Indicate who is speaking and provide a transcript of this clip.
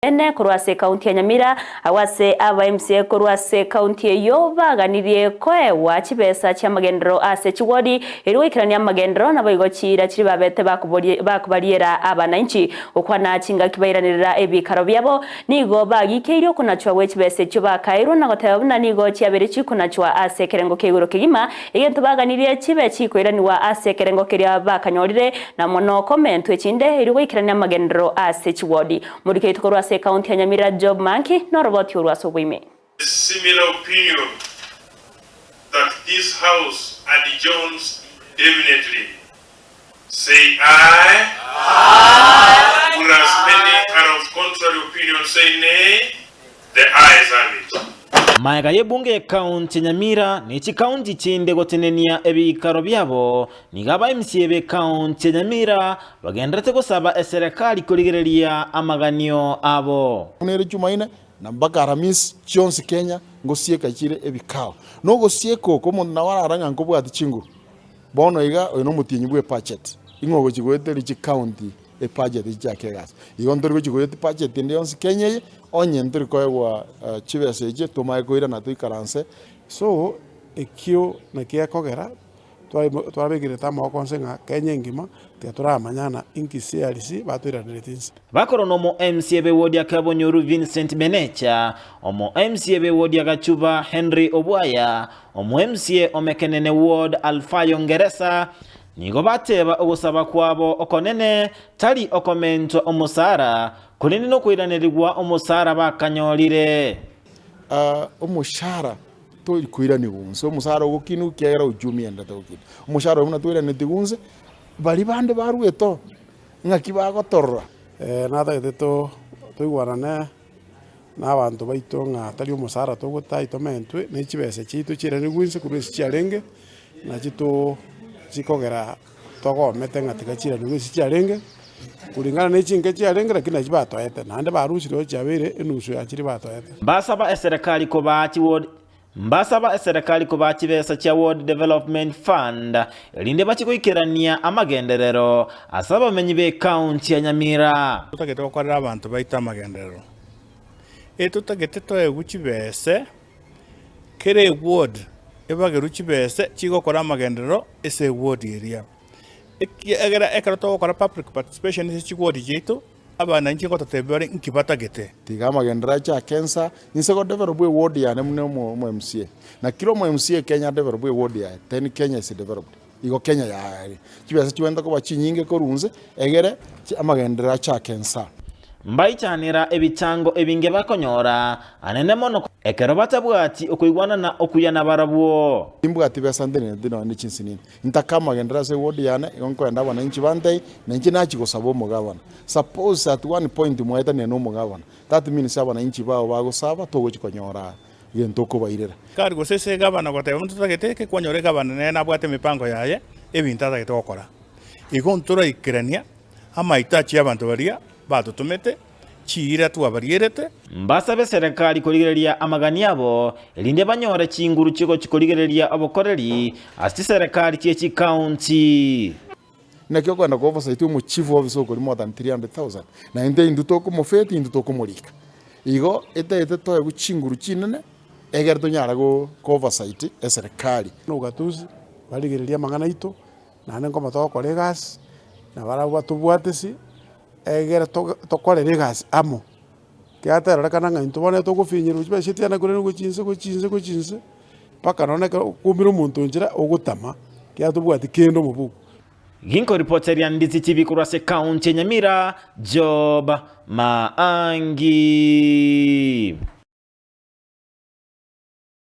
Speaker 1: Ene korwa ase ekaunti ya Nyamira, agwo ase aba MCA korwa ase ekaunti eyio baganirie koegwa chibesa chi'amagenderero ase chiwodi erio goikerania amagenderero naboigo chiira chiria babete bakobariera abananchi gokwana chingaki bairanerera ebikaro biabo. Nigo bagikeirie okonachwa gwe chibesa echio bakaeirwe na goteba buna nigo chiabeire chikonachwa ase ekerengo kia igoro kegima, egento baganirie chibe chikoiranigwa ase ekerengo keria bakanyorire, na mono komentwa echinde erio goikerania amagenderero ase chiwodi. Morike oito korwa ase ekaunti ya Nyamira Job Manki noroboti orwo ase oboime.
Speaker 2: Similar opinion that this house adjourns indefinitely, say aye. Whereas many are of contrary opinion, say nay. The ayes have it.
Speaker 3: Magega y'ebunge y'ekaunti ya Nyamira ne chikaunti chinde gotenenia ebiikaro biabo, nigo aba MCA b'ekaunti ya Nyamira bagendererete gosaba eserekari korigereria amaganio abo.
Speaker 4: Buna ere Chumaine na mpaka Aramisi chionsi Kenya ngosieka chire ebikao. Na ogosieka oko omonto nabo ararore ng'a nkobwati chinguru. Bono iga oyo nomotienyi bwe ebudget, ing'o ogochia goeteria chikaunti ebudget chichake egasi. Igo ntori gochia goetia budget ende yonsi Kenya eye, onye ntori koegwa chibesa echi tomanye koirana toikaranse.
Speaker 5: So ekio nakio gekogera twabekerete amaboko onsi ng'a Kenya engima tiga toramanyana inki CRC batoiraneretie inse.
Speaker 3: Bakorwa nomo MCA b'ewodi ya Kabonyoru Vincent Benecha, omo MCA b'ewodi ya Gachuba Henry Obwaya, omo MCA o Mekenene Ward Alfayo Ngeresa, nigo bateba ogosaba kwabo okonene tari okomentwa omosara, korende nokoiranerigwa omosara bakanyorire.
Speaker 4: Omoshahara tori koiranigwa inse, omosara ogokinwa ekiagera uchumi endete gokina. Omoshahara oyo buna toiranetigwe inse, baria bande baruete oo, ng'aki bagotorora.
Speaker 5: Natagete toigwanane na abanto baito ng'a tari omosara togotai tomentwe, ne chibesa chiaito chiairanigwe inse korwa ase chiarenge, nachi too chikogera togomete ng'a tiga chiiranigwe ase chiarenge, kulingana na chinke chiarenge lakini nachi batoete, naende barusire oo chiabeire enusu ya chiria batoete.
Speaker 3: Mbasaba eserekari kobaa chiward Mbasaba eserekari kobaa chibesa chia Ward Development Fund erinde bachie goikerania amagenderero ase abamenyi b'ekaunti ya Nyamira.
Speaker 6: Totagete gokorera abanto baito amagenderero, etotagete toegwe chibese kera eward ebagerwe chibese chigokora amagenderero ase eward eria. Ekiagera ekero togokora public participation ase chiward chiaito, Abananchi ngototebia bare inki batagete.
Speaker 4: Tiga amagenderero ache ake nsa, inse go develop eward yane buna omo omo MCA. Na kera omo MCA Kenya a develop eward yaye, then Kenya is developed. Igo Kenya yaye chibesa chigwenerete koba chinyinge korwa nse, egere amagenderero ache ake nsa.
Speaker 3: Mbaichanera ebichango ebinge bakonyora, anene mono ekero batabwati okoigwanana okuya nabarabwo.
Speaker 4: Timbwati besa nteneneti nonya ne chinsinini. Ntake amagenderero ase eward yane, igo nkoenda abananchi bantebie, na inche nachia gosaba omogabana. Suppose at one point mwaetanire na omogabana, that means abananchi bao bagosaba togochia konyora gento okobairera.
Speaker 6: Kari gose ase egavana goteba monto totagete eke, kwanyora egavana nere nabwate emipango yaye, ebinto atagete gokora. Igo ntoraikerania amaitachi y'abanto baria batotomete, chiira twabarierete.
Speaker 3: Mbasabe serikali korigereria amagani abo, erinde banyore chinguru chigochia korigereria obokoreri ase chiserekari chie chikaunti.
Speaker 4: Naki okoenda kwa oversight omo chief officer okori more than 300,000 naende intwe tokomofeti intwe tokomorika. Igo etaete toegwe chinguru chinene egere tonyare go oversight eserekari.
Speaker 5: Nogatusi, barigererie amang'ana aito, naende nkoba togokora egasi, na barabwo batobwatisi, egere tokorere egasi amo. Kiaterorekana ng'a intwe bono togofinyerwa chibesa chiane korende gochia inse gochia inse gochia inse, mpaka nonye ekero okoumera omonto nchera ogotama, ekiagera tobwati kende omobuko.
Speaker 3: Ginkoripoteria Ndisi TV korwa ase ekaunti ya Nyamira, Job Maangi.